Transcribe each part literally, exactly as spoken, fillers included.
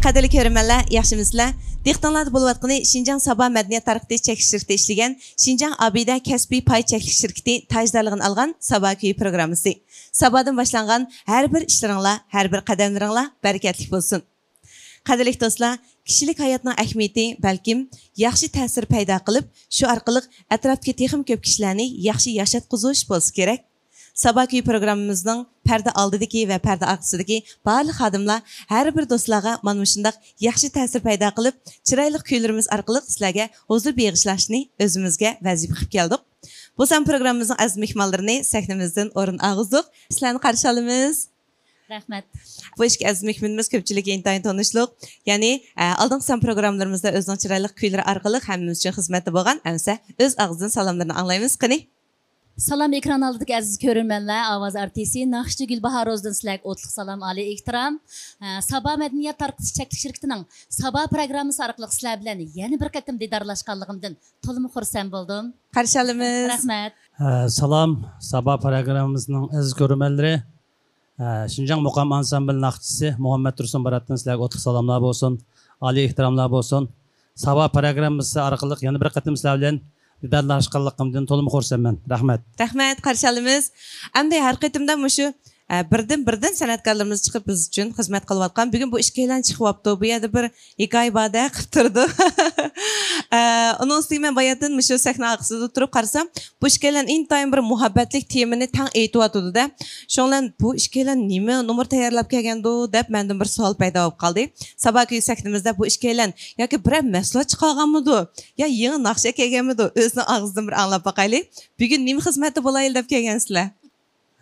قەدىرلىك كۆرۈرمەنلەر، ياخشىمۇسىلەر؟ دىققىتىڭلاردا بولۇۋاتقىنى شىنجاڭ سابا مەدەنىيەت تارقىتىش چەكلىك شىركىتى ئىشلىگەن شىنجاڭ ئابىدە كەسپىي پاي چەكلىك شىركىتى تاجدارلىقىنى ئالغان سابا كۈيى پروگراممىسى. سابادىن باشلانغان ھەر بىر ئىشلىرىڭلار، ھەر بىر قەدەملىرىڭلار بەرىكەتلىك بولسۇن. قەدىرلىك دوستلار، كىشىلىك ھاياتنىڭ ئەھمىيىتى بەلكىم ياخشى تەسىر پەيدا قىلىپ، شۇ ئارقىلىق ئەتراپتىكى تېخىمۇ كۆپ كىشىلەرنى ياخشى ياشاتقۇزۇش بولسا كېرەك. سابا كۈيى پروگراممىمىزنىڭ پەردە ئالدىدىكى ۋە پەردە ئارقىسىدىكى بارلىق خادىملار، ھەر بىر دوستلارغا مانا مۇشۇنداق ياخشى تەسىر پەيدا قىلىپ، چىرايلىق كۈيلىرىمىز ئارقىلىق سىلەرگە ھۇزۇر بېغىشلاشنى ئۆزىمىزگە ۋەزىپە قىلىپ كەلدۇق. بۇ سان پروگراممىمىزنىڭ ئەزىز مېھمانلىرىنى سەھنىمىزدىن ئورۇن ئالغۇزدۇق. سىلەرنى قارشى ئالىمىز. رەھمەت. بۇ ئىككى ئەزىز مېھمىنىمىز كۆپچىلىككە ئىنتايىن تونۇشلۇق. يەنى، ئە، ئالدىنقى سان پروگراممىلىرىمىزدا ئۆزىنىڭ چىرايلىق كۈيلىرى ئارقىلىق ھەممىمىز ئۈچۈن خىزمەتتە بولغان، ئەمىسە ئۆز ئاغزىدىن سالاملىرىنى ئاڭلايمىز. قېنى؟ سالام، ئېكران ئالدىدىكى ئەزىز كۆرۈرمەنلەر، ئاۋاز ئارتىسى ناخشىچى گۈلباھار روزىدىن سىلەرگە ئوتلۇق سالام، ئالىي ئېھتىرام. ئە، سابا مەدەنىيەت تارقىتىش چەكلىك شىركىتىنىڭ سابا پروگراممىسى ئارقىلىق سىلەر بىلەن يەنە بىر قېتىم دىدارلاشقانلىقىمدىن تولىمۇ خۇرسەن بولدۇم. قارشى ئالىمىز. رەھمەت. ئە، سالام، سابا پروگراممىسىنىڭ ئەزىز كۆرۈرمەنلىرى. ئە، شىنجاڭ مۇقام ئانسامبىل ناخشىچىسى مۇھەممەد تۇرسۇن باراتتىن سىلەرگە ئوتلۇق سالاملار بولسۇن، ئالىي ئېھتىراملار بولسۇن. سابا پروگراممىسى ئارقىلىق يەنە بىر قېتىم سىلەر بىلەن دىدارلاشقانلىقىمدىن تولىمۇ خۇرسەنمەن. رەھمەت. رەھمەت، قارشى ئالىمىز. ئەمدى ھەر قېتىمدا مۇشۇ، ئە، بىردىن-بىردىن سەنئەتكارلىرىمىز چىقىپ بىز ئۈچۈن خىزمەت قىلىۋاتقان. بۈگۈن بۇ ئىككىيلەن چىقىۋاپتۇ. بۇ يەردە بىر ھېكايە بار-دە، قىپ تۇرىدۇ. ئە، ئۇنىڭ ئۈستىگە مەن باياتىن مۇشۇ سەھنە ئارقىسىدا تۇرۇپ قارىسام، بۇ ئىككىيلەن ئىنتايىن بىر مۇھەببەتلىك تېمىنى تەڭ ئېيتىۋاتىدۇ-دە. شۇنىڭ بىلەن بۇ ئىككىيلەن نېمە نومۇر تەييارلاپ كەلگەندۇ دەپ مەندىن بىر سوئال پەيدا بولۇپ قالدى. سابا كۈيى سەھنىمىزدە بۇ ئىككىيلەن ياكى بىرەر مەھسۇلات چىقارغانمىدۇ؟ يا يېڭى ناخشا ئەكەلگەنمىدۇ؟ ئۆزىنىڭ ئاغزىدىن بىر ئاڭلاپ باقايلى. بۈگۈن نېمە خىزمەتتە بولايلى دەپ كەلگەنسىلەر؟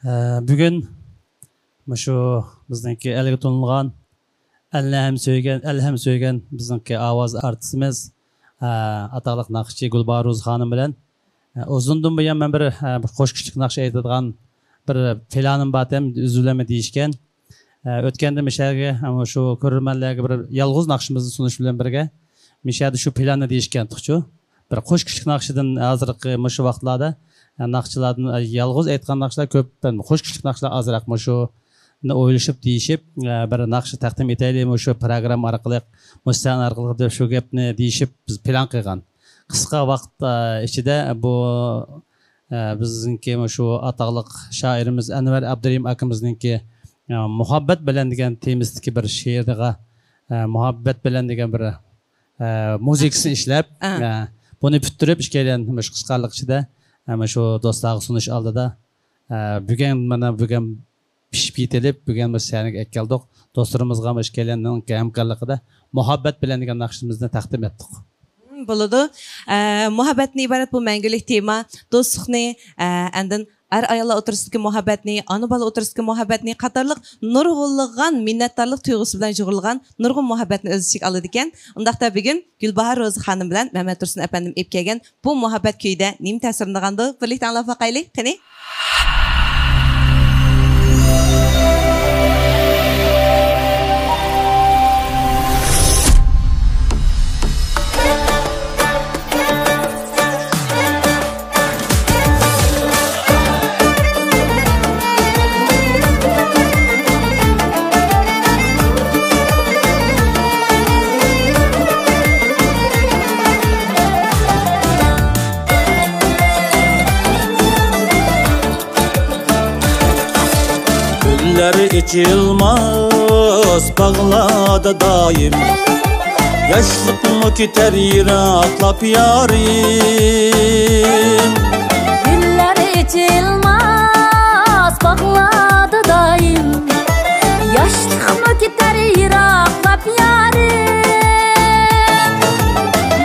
ئە، بۈگۈن مۇشۇ بىزنىڭكى ئەلگە تونۇلغان، ئەلنى ھەم سۆيگەن، ئەل ھەم سۆيگەن بىزنىڭكى ئاۋاز ئارتىسىمىز، ئە، ئاتاقلىق ناخشىچى گۈلباھار روزى خانىم بىلەن، ئە، ئۇزۇندىن بۇيان مەن بىر، ئە، بىر قوش كۈچلۈك ناخشا ئېيتىدىغان بىر پىلانىم بار ئىدى، ئۆزى بىلەنمۇ دېيىشكەن. ئە، ئۆتكەندە مۇشۇ يەرگە، ئە، شۇ كۆرۈرمەنلەرگە بىر يالغۇز ناخشىمىزنى سۇنۇش بىلەن بىرگە، مۇشۇ يەردە شۇ پىلاننى دېيىشكەنتۇقچۇ. بىر قوش كۈچلۈك ناخشىدىن ھازىرقى مۇشۇ ۋاقىتلاردا، ئە، ناخشىچىلار يالغۇز ئېيتقان ناخشىلار كۆپ، قوش كۈچلۈك ناخشىلار ئازراق، مۇشۇنى ئويلىشىپ دېيىشىپ، ئە، بىر ناخشا تەقدىم ئېتەيلى، مۇشۇ پروگرامما ئارقىلىق، مۇشۇ سەھنە ئارقىلىق دەپ شۇ گەپنى دېيىشىپ بىز پىلان قىلغان. قىسقا ۋاقىت، ئە، ئىچىدە بۇ، ئە، بىزنىڭكى مۇشۇ ئاتاقلىق شائىرىمىز ئەنۋەر ئابدۇرېھىم ئاكىمىزنىڭكى، ئە، مۇھەببەت بىلەن دېگەن تېمىسىدىكى بىر شېئىرىغا، ئە، مۇھەببەت بىلەن دېگەن بىر ئە، مۇزىكىسىنى ئىشلەپ، ئە. ئە، بۇنى پۈتتۈرۈپ، ئىككىيلەن مۇشۇ قىسقارلىق ئىچىدە، ئە، مۇشۇ دوستلارغا سۇنۇش ئالدىدا، ئە، بۈگۈن مانا بۈگۈن پىشىپ يېتىلىپ، بۈگۈن مۇشۇ سەھنىگە ئەكەلدۇق. دوستلىرىمىزغا مۇشۇ ئىككىيلەننىڭ ھەمكارلىقىدا مۇھەببەت بىلەن دېگەن ناخشىمىزنى تەقدىم ئەتتۇق. مم، بولىدۇ. ئە، مۇھەببەتتىن ئىبارەت بۇ مەڭگۈلۈك تېما، دوستلۇقنى، ئە، ئاندىن ئەر-ئاياللار ئوتتۇرىسىدىكى مۇھەببەتنى، ئانا-بالا ئوتتۇرىسىدىكى مۇھەببەتنى قاتارلىق نۇرغۇنلىغان مىننەتدارلىق تۇيغۇسى بىلەن يۇغۇرۇلغان نۇرغۇن مۇھەببەتنى ئۆز ئىچىگە ئالىدىكەن. ئۇنداقتا بۈگۈن گۈلباھار روزى خانىم بىلەن مەمەت تۇرسۇن ئەپەندىم ئېلىپ كەلگەن بۇ مۇھەببەت كۈيىدە نېمە تەسىرلىنىدىغاندۇ؟ بىرلىكتە ئاڭلاپ باقايلى، قېنى. گۈللەر ئېچىلماس باغلاردا دائىم، ياشلىقمۇ كېتەر يىراقلاپ يارىم. گۈللەر ئېچىلماس باغلاردا دائىم، ياشلىقمۇ كېتەر يىراقلاپ يارىم.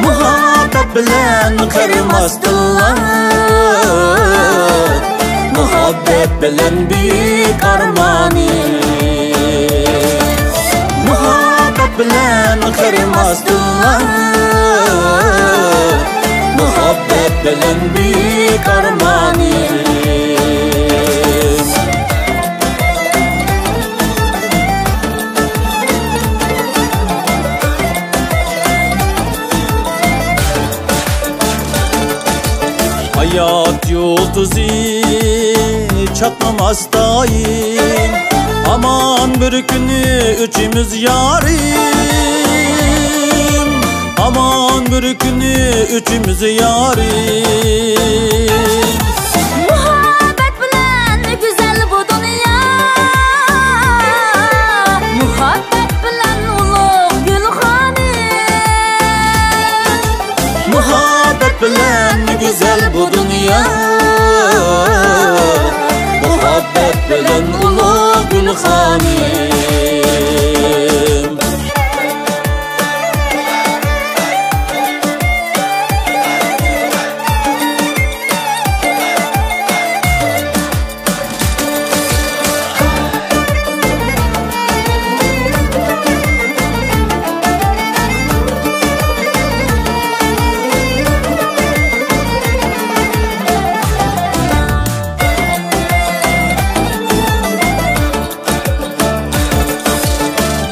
مۇھەببەت بىلەن قېرىماس دىللار، مۇھەببەت بىلەن بۈيۈك ئارمانىم. مۇھەببەت بىلەن قېرىماس دىللار، مۇھەببەت بىلەن بۈيۈك ئارمانىم. ھايات يۇلتۇزى چاقنىماس دائىم، ھامان بىر كۈنى ئۆچىمىز يارىم. ھامان بىر كۈنى ئۆچىمىز يارىم. مۇھەببەت بىلەن گۈزەل بۇ دۇنيا، مۇھەببەت بىلەن ئۇلۇغ گۈلخانىم. مۇھەببەت بىلەن گۈزەل بۇ دۇنيا، مۇھەببەت بىلەن ئۇلۇغ گۈلخانىم.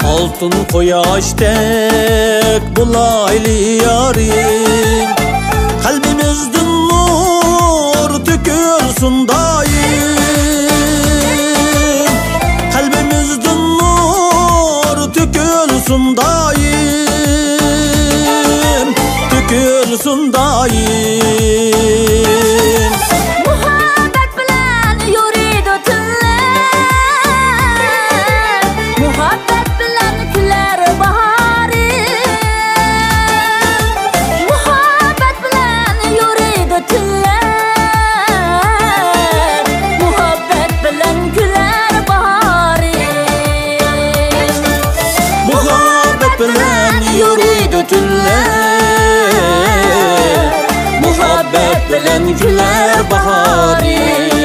ئالتۇن قۇياشتەك بولايلى يارىم، قەلبىمىزدىن نۇر تۆكۈلسۇن دائىم، قەلبىمىزدىن نۇر تۆكۈلسۇن دائىم، تۆكۈلسۇن دائىم. مۇھەببەت بىلەن يورۇيدۇ تۈنلەر، مۇھەببەت بىلەن كۈلەر باھارىم. مۇھەببەت بىلەن يورۇيدۇ تۈنلەر، مۇھەببەت بىلەن كۈلەر باھارىم. مۇھەببەت بىلەن يورۇيدۇ تۈنلەر، مۇھەببەت بىلەن كۈلەر باھارىم،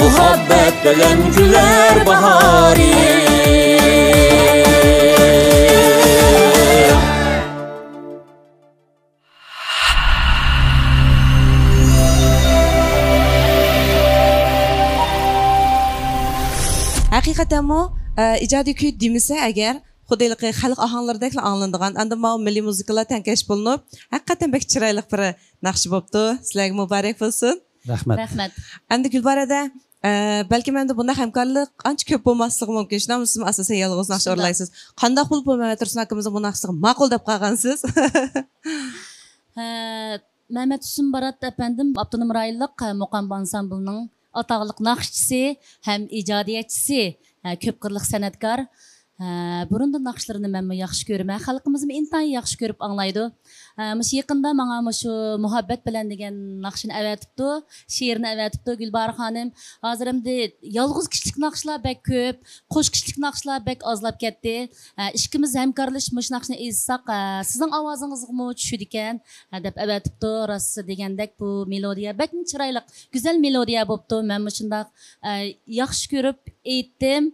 مۇھەببەت بىلەن كۈلەر باھارىم. ھەقىقەتەنمۇ، ئە، ئىجادىي كۈي دېمىسە ئەگەر، خۇددى ھېلىقى خەلق ئاھاڭلىرىدەكلا ئاڭلىنىدىغان، ئاندىن ماۋۇ مىللىي مۇزىكىلار تەڭكەش بولۇنۇپ، ھەقىقەتەن بەك چىرايلىق بىر ناخشا بوپتۇ. سىلەرگە مۇبارەك بولسۇن. رەھمەت. رەھمەت. ئەمدى گۈلبارە ھەدە، ئە، بەلكىم ئەمدى بۇنداق ھەمكارلىق ئانچە كۆپ بولماسلىقى مۇمكىن. شۇنداقمۇ سىزمۇ ئاساسەن يالغۇز ناخشا شۇنداق. ئورۇنلايسىز. قانداق بولۇپ بۇ مەمەت تۇرسۇن ئاكىمىزنىڭ بۇ ناخشىسىغا ماقۇل دەپ قالغانسىز؟ ھە، مەمەت تۇرسۇن بارات ئەپەندىم ئاپتونوم رايونلۇق، ھە، مۇقام ئانسامبىلىنىڭ ئاتاقلىق ناخشىچىسى ھەم ئىجادىيەتچىسى، ھە، كۆپ قىرلىق سەنئەتكار. ھە، بۇرۇندىن ناخشىلىرىنى مەنمۇ ياخشى كۆرىمەن، خەلقىمىزمۇ ئىنتايىن ياخشى كۆرۈپ ئاڭلايدۇ. ھە، مۇشۇ يېقىندا ماڭا مۇشۇ مۇھەببەت بىلەن دېگەن ناخشىنى ئەۋەتىپتۇ، شېئىرنى ئەۋەتىپتۇ گۈلبارە خانىم. ھازىر ئەمدى يالغۇز كىشىلىك ناخشىلار بەك كۆپ، قوش كىشىلىك ناخشىلار بەك ئازلاپ كەتتى. ھە، ئىككىمىز ھەمكارلىشىپ مۇشۇ ناخشىنى ئېيتساق، ھە، سىزنىڭ ئاۋازىڭىزغىمۇ چۈشىدىكەن، ھە، دەپ ئەۋەتىپتۇ. راست دېگەندەك بۇ مېلودىيە بەكمۇ چىرايلىق، گۈزەل مېلودىيە بوپتۇ. مەنمۇ شۇنداق، ھە، ياخشى كۆرۈپ ئېيتتىم.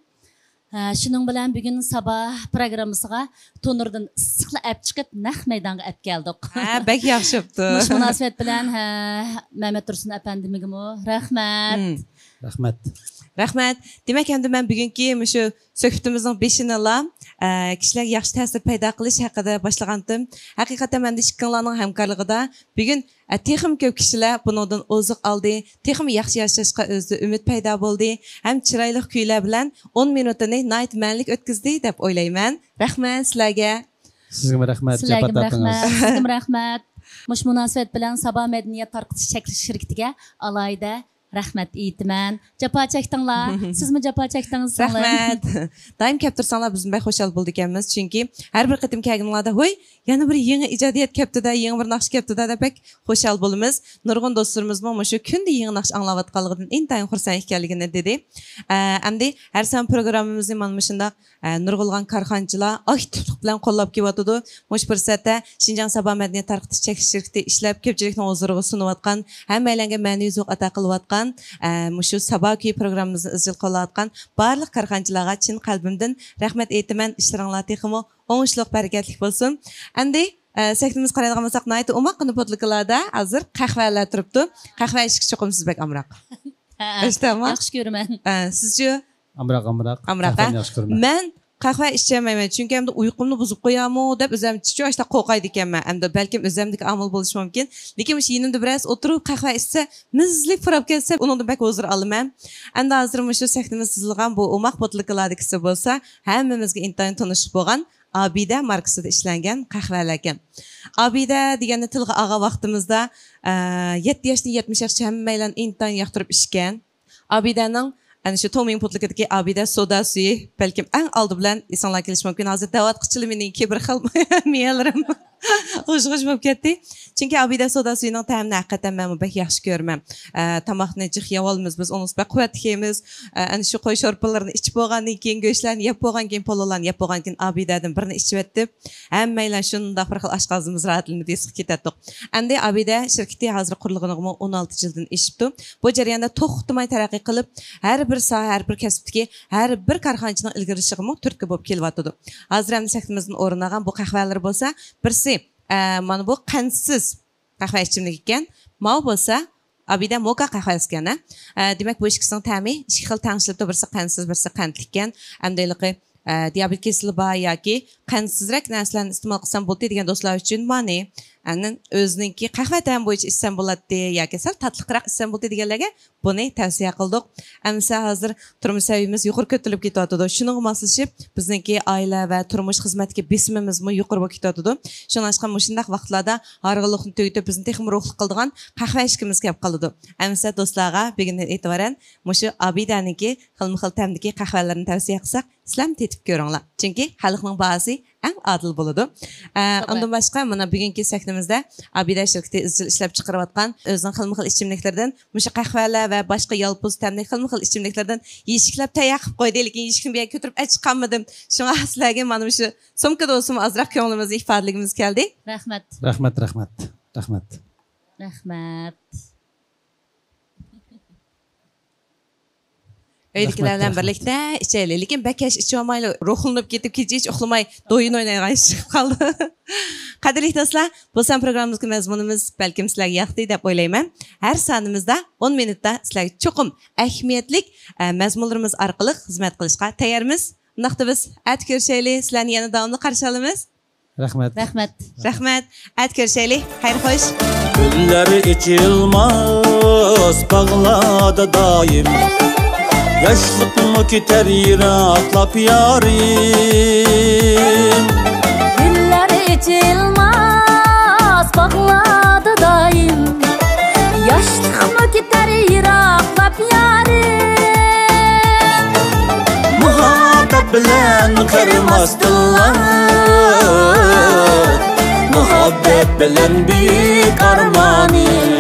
ھە، شۇنىڭ بىلەن بۈگۈن سابا پروگراممىسىغا تونۇردىن ئىسسىقلا ئەپ چىقىپ، نەق مەيدانغا ئەپ كەلدۇق. ھە، بەك ياخشى بوپتۇ. مۇشۇ مۇناسىۋەت بىلەن، ھە، مەمەت تۇرسۇن ئەپەندىمگىمۇ رەھمەت. مم. رەھمەت. رەھمەت. دېمەك، ئەمدى مەن بۈگۈنكى مۇشۇ سۆھبىتىمىزنىڭ بېشىنىلا، ئە، كىشىلەرگە ياخشى تەسىر پەيدا قىلىش ھەققىدە باشلىغانتىم. ھەقىقەتەن مەن ئىككىڭلارنىڭ ھەمكارلىقىدا بۈگۈن، ئە، تېخىمۇ كۆپ كىشىلەر بۇنىڭدىن ئوزۇق ئالدى، تېخىمۇ ياخشى ياشاشقا ئۆزىدە ئۈمىد پەيدا بولدى ھەم چىرايلىق كۈيلەر بىلەن ئون مىنۇتىنى ناھايىتى مەنىلىك ئۆتكۈزدى دەپ ئويلايمەن. رەھمەت سىلەرگە. سىزگىمۇ رەھمەت، سىلەرگىمۇ جاپا رەھمەت، تارتىڭىز. سىزگىمۇ رەھمەت. مۇشۇ مۇناسىۋەت بىلەن سابا مەدەنىيەت تارقىتىش چەكلىك شىركىتىگە ئالاھىدە رەھمەت ئېيتىمەن. جاپا چەكتىڭلار. سىزمۇ جاپا چەكتىڭىز، سىڭلىم. رەھمەت. دائىم كەپ تۇرساڭلار، بىزمۇ بەك خۇشال بولىدىكەنمىز. چۈنكى ھەر بىر قېتىم كەلگىنىڭلاردا، ھوي، يەنە بىر يېڭى ئىجادىيەت كەپتۇ-دە، يېڭى بىر ناخشا كەپتۇ-دە، دەپ بەك خۇشال بولىمىز. نۇرغۇن دوستلىرىمىزمۇ مۇشۇ كۈندە يېڭى ناخشا ئاڭلاۋاتقانلىقىدىن ئىنتايىن خۇرسەن ئىكەنلىكىنى دېدى. ئە، ئەمدى ھەر سان پروگراممىمىزنى مانا مۇشۇنداق، ئە، نۇرغۇنلىغان كارخانىچىلار ئاكتىپلىق بىلەن قوللاپ كېلىۋاتىدۇ. مۇشۇ پۇرسەتتە شىنجاڭ سابا مەدەنىيەت تارقىتىش چەكلىك شىركىتى ئىشلەپ، كۆپچىلىكنىڭ ھۇزۇرىغا سۇنۇۋاتقان، ھەممەيلەنگە مەنىۋى زوق ئاتا قىلىۋاتقان، ئە، مۇشۇ سابا كۈيى پروگراممىمىزنى ئىزچىل قوللاۋاتقان بارلىق كارخانىچىلارغا چىن قەلبىمدىن رەھمەت ئېيتىمەن. ئىشلىرىڭلار تېخىمۇ ئوڭۇشلۇق، بەرىكەتلىك بولسۇن. ئەمدى، ئە، سەھنىمىزگە قارايدىغان بولساق، ناھايىتى ئوماق قىنى پوتلىكىلاردا ھازىر قەھۋەلەر تۇرۇپتۇ. قەھۋە ئىچىشكە چوقۇم سىز بەك ئامراق. ھە، ئەشتەما؟ ياخشى كۆرىمەن. ئە، سىزچۇ؟ ئامراق، ئامراق. ئامراق، قەھۋەنى ھە؟ ياخشى كۆرىمەن. مەن قەھۋە ئىچەلمەيمەن، چۈنكى ئەمدى ئۇيقۇمنى بۇزۇپ قويامۇ دەپ ئۆزۈمچە ئاشتا قورقايدىكەنمەن. ئەمدى بەلكىم ئۆزۈمدىكى ئامىل بولۇشى مۇمكىن. لېكىن مۇشۇ يېنىمدا بىرەرسى ئولتۇرۇپ قەھۋە ئىچسە، مىزلىپ پۇراپ كەتسە، ئۇنىڭدىن بەك ھۇزۇر ئالىمەن. ئەمدى ھازىر مۇشۇ سەھنىمىز تىزىلغان بۇ ئوماق پوتلىكىلاردىكىسى بولسا، ھەممىمىزگە ئىنتايىن تونۇشلۇق بولغان ئابىدە ماركىسىدا ئىشلەنگەن قەھۋەلەركەن. ئابىدە دېگەننى تىلغا ئالغان ۋاقتىمىزدا، ئە، يەتتە ياشتىن يەتمىش ياشقىچە ھەممەيلەن ئىنتايىن ياقتۇرۇپ ئىچكەن. ئابىدەنىڭ ئەنە شۇ تومىڭ پۇتلۇقىدىكى ئابىدە سودا سۈيى بەلكىم ئەڭ ئالدى بىلەن ئېسىڭلارغا كېلىشى مۇمكىن. ھازىر دەۋاتقۇچىلا مېنىڭكى بىر خىل مىيەلىرىم غۇژ-غۇژ بولۇپ كەتتى. چۈنكى ئابىدە سودا سۈيىنىڭ تەمىنى ھەقىقەتەن مەنمۇ بەك ياخشى كۆرىمەن. ئە، تاماقنى جىق يەۋالىمىز بىز، ئۇنىڭ بەك قۇۋۋەتلىك يەيمىز. ئە، ئەنە شۇ قوي شورپىلىرىنى ئىچىپ بولغاندىن كېيىن، گۆشلەرنى يەپ بولغاندىن كېيىن، پولۇلارنى يەپ بولغاندىن كېيىن ئابىدەدىن بىرنى ئىچىۋەتتىم. ھەممەيلەن شۇنداق بىر خىل ئاشقازىنىمىز راھەتلىنىپ يېسىغا كېتەتتۇق. ئەمدى ئابىدە شىركىتى ھازىر قۇرۇلغىنىغىمۇ ئون ئالتە يىلدىن ئېشىپتۇ. بۇ جەرياندا توختىماي تەرەققىي قىلىپ، ھەر بىر ساھە، ھەر بىر كەسىپتىكى ھەر بىر كارخانىچىنىڭ ئىلگىرىلىشىغىمۇ تۈرتكە بولۇپ كېلىۋاتىدۇ. ھازىر ئەمدى سەھنىمىزدىن ئورۇن ئالغان بۇ قەھۋەلىرى بولسا، بىرسى، ئە، مانا بۇ قەنتسىز قەھۋە ئىچىملىكى ئىكەن. ماۋۇ بولسا ئابىدە موكا قەھۋەسى ئىكەن، ھە. ئە، دېمەك، بۇ ئىككىسىنىڭ تەمى ئىككى خىل تەڭشىلىپتۇ، بىرسى قەنتسىز، بىرسى قەنتلىك ئىكەن. ئەمدى ھېلىقى، ئە، دىيابېت كېسىلى بار ياكى قەنتسىزرەك نەرسىلەرنى ئىستېمال قىلسام بولدى دېگەن دوستلار ئۈچۈن مانى. ئاندىن ئۆزىنىڭكى قەھۋە تەمى بويىچە ئىچسەم بولاتتى ياكى سەل تاتلىقراق ئىچسەم بولدى دېگەنلەرگە بۇنى تەۋسىيە قىلدۇق. ئەمىسە ھازىر تۇرمۇش سەۋىيىمىز يۇقىرى كۆتۈرۈلۈپ كېتىۋاتىدۇ. شۇنىڭغا ماسلىشىپ، بىزنىڭكى ئائىلە ۋە تۇرمۇش خىزمەتتىكى بېسىمىمىزمۇ يۇقىرى بولۇپ كېتىۋاتىدۇ. شۇڭلاشقا مۇشۇنداق ۋاقىتلاردا ھارغىنلىقنى تۈگىتىپ، بىزنى تېخىمۇ روھلۇق قىلىدىغان قەھۋە ئىچكۈمىز كېلىپ قالىدۇ. ئەمىسە دوستلارغا بۈگۈندىن ئېتىبارەن مۇشۇ ئابىدەنىڭكى خىلمۇ خىل تەمدىكى قەھۋەلىرىنى تەۋسىيە قىلساق، سىلەرمۇ تېتىپ كۆرۈڭلار. چۈنكى خەلقنىڭ باھاسى ئەڭ ئادىل بولىدۇ. ئە، توغرا. ئۇندىن باشقا، مانا بۈگۈنكى سەھنىمىزدە ئابىدە شىركىتى ئىزچىل ئىشلەپ چىقىرىۋاتقان ئۆزىنىڭ خىلمۇ خىل ئىچىملىكلىرىدىن، مۇشۇ قەھۋەلەر ۋە باشقا يالپۇز تەملىك خىلمۇ خىل ئىچىملىكلىرىدىن يېشىكلەپ تەييار قىلىپ قويدى، لېكىن يېشىكنى بۇ يەرگە كۆتۈرۈپ ئەچىقالمىدىم. شۇڭا سىلەرگە مانا مۇشۇ سومكىدا بولسىمۇ ئازراق كۆڭلىمىزنى ئىپادىلىگۈمىز كەلدى. رەھمەت. رەھمەت، رەھمەت، رەھمەت. رەھمەت. ئۆيدىكىلەر بىلەن رەھمەت، رەھمەت. بىرلىكتە ئىچەيلى. لېكىن بەك كەچ ئىچىۋالمايلى، روھلىنىپ كېتىپ، كېچىچە ئۇخلىماي، دويۇن ئوينايدىغان ئىش چىقىپ قالدى. قەدىرلىك دوستلار، بۇ سان پروگراممىمىزدىكى مەزمۇنىمىز بەلكىم سىلەرگە ياقتى دەپ ئويلايمەن. ھەر سانىمىزدا ئون مىنۇتتا سىلەرگە چوقۇم ئەھمىيەتلىك، ئە، مەزمۇنلىرىمىز ئارقىلىق خىزمەت قىلىشقا تەييارمىز. ئۇنداقتا بىز ئەتە كۆرۈشەيلى. سىلەرنى يەنە داۋاملىق قارشى ئالىمىز. رەھمەت. رەھمەت. رەھمەت. ئەتە كۆرۈشەيلى. خەير خوش. گۈللەر ئېچىلماس باغلاردا دائىم، ياشلىقمۇ كېتەر يىراقلاپ يارىم. گۈللەر ئېچىلماس باغلاردا دائىم، ياشلىقمۇ كېتەر يىراقلاپ يارىم. مۇھەببەت بىلەن قېرىماس دىللار، مۇھەببەت بىلەن بۈيۈك ئارمانىم.